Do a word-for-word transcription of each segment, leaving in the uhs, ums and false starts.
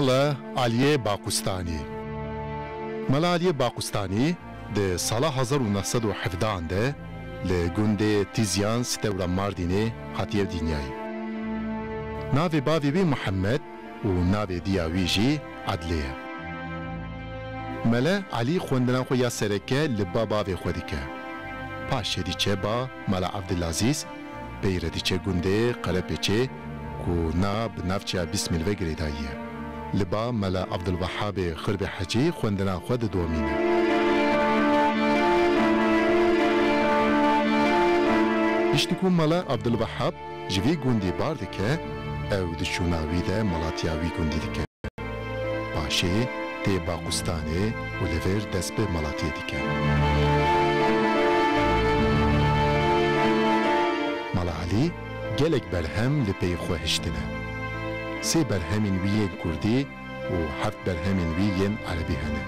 Mele Aliyê Baqustanî. Mele Aliyê Baqustanî di sala hezar û neh sed û hevdehan de li gundê Tîzyan Stewra Mardînê hatiye dinyayê. Navê bavê wî Mihemed û navê diya wî jî Edlê ye. Mele Elî xwendina xwe ya sereke li ba bavê xwe dike. Paşê diçe ba Mela Evdilazîz, pey re diçe gundê Qerepêçê ku na bi navçeya Bîsmîl ve girêdayî ye. Li ba Mela Evdilwehabê Xirbê Hecî xwendina xwe didomîne. Piştî ku Mela Evdilwehab ji vî gundî bar dike, ew di şûna wî de malatiya wî gundî dike. Paşê tê Baqustanê û li vir dest bi malatiyê dike. Mala Elî gelek berhem li pey xwe hiştine. Sê berhemên wî yên kurdî û heft berhemên wî yên erebî hene.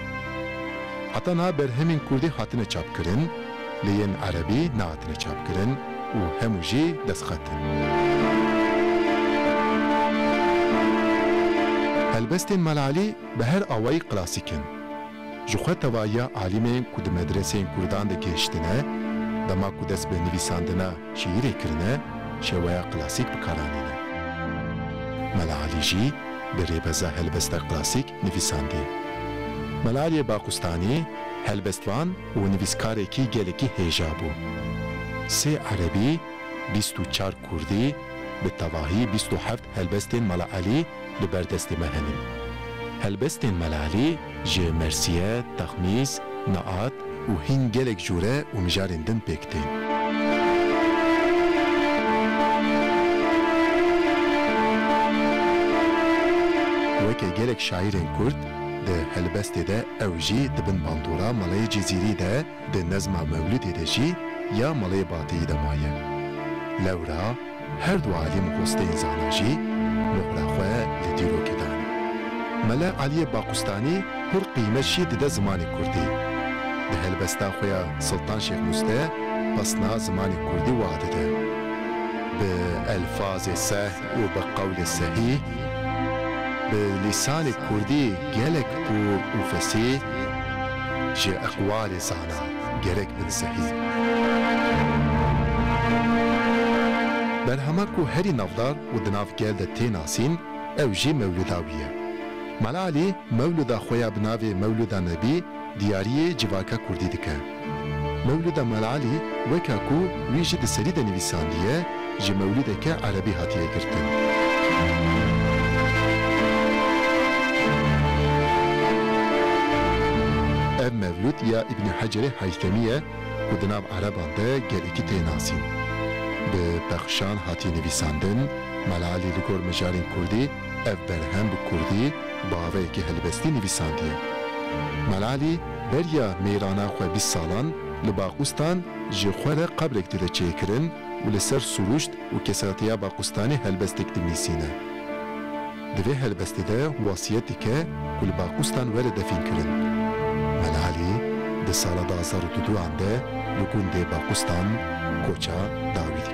Heta niha berhemên kurdî hatine çapkirin, lê yên erebî nehatine çapkirin û hemû jî destxet in. Helbestên Mela Elî bi her awayî klasîk in. Ji xwe tevahiya alîmên ku di medreseyên kurdan de gihiştine, dema ku dest bi nivîsandina şîîrê kirine, şeweya klasîk bi kar anîne. Mela Elî jî bi rêbeza helbesta klasîk nivîsandiye. Mela Aliyê Baqustanî helbestvan û nivîskarekî gelekî hêja bû. Sê erebî, bîst û çar kurdî, bi tevahî bîst û heft helbestên Mela Elî li ber destê me hene. Helbestên Mela Elî ji mersiyet, texmîs, naat û hîn gelek jûre û mijarên din pêk tên. Weke gelek şaîrên kurd, di helbestê de ew jî di bin bandora Melayê Cizîrî de, di nezma Mewlidê de jî ya Melayê Bateyî de maye. Lewra her du alîm û hosteyên zana jî mohra xwe li dîrokê dane. Mele Aliyê Baqustanî pir qîmet jî dide zimanê kurdî. Di helbesta xwe ya Siltan Şêxmûs de pesna zimanê kurdî wiha dide: Bi elfazê seh û bi qewlê sehî, bi lîsanê kurdî gelek pûr û fesîh, ji eqwalê zana gerek bin sehî. Berhema ku herî navdar û di nav gel de tê nasîn, ew jî Mewlida wî ye. Mela Alî Mewlida xwe ya bi navê Mewlida Nebî diyariyê civaka kurdî dike. Mewlida Mela Alî, weka ku wî jî di serî de nivîsandiye, ji mewlideke erebî hatiye girtin. Ev mewlûd ya Îbnî Hecerê Heytemî ye ku di nav ereban de gelekî tê nasîn. Bi pexşan hatiye nivîsandin, Mela Alî li gor mijarên kurdî ev berhem bi kurdî bi avayekî helbestî nivîsandiye. Mela Alî beriya mêrana xwe bîst salan li Baqûstan ji xwe re qebrek dide çêkirin û li ser sirûşt û kesatiya Baqustanê helbestek dinivîsîne. Di vê helbestê de wasiyet dike ku li Baqûstan were defînkirin. Mela Alî di sala du hazar û duduyan de li gundê Baqûstan koça dawî dike.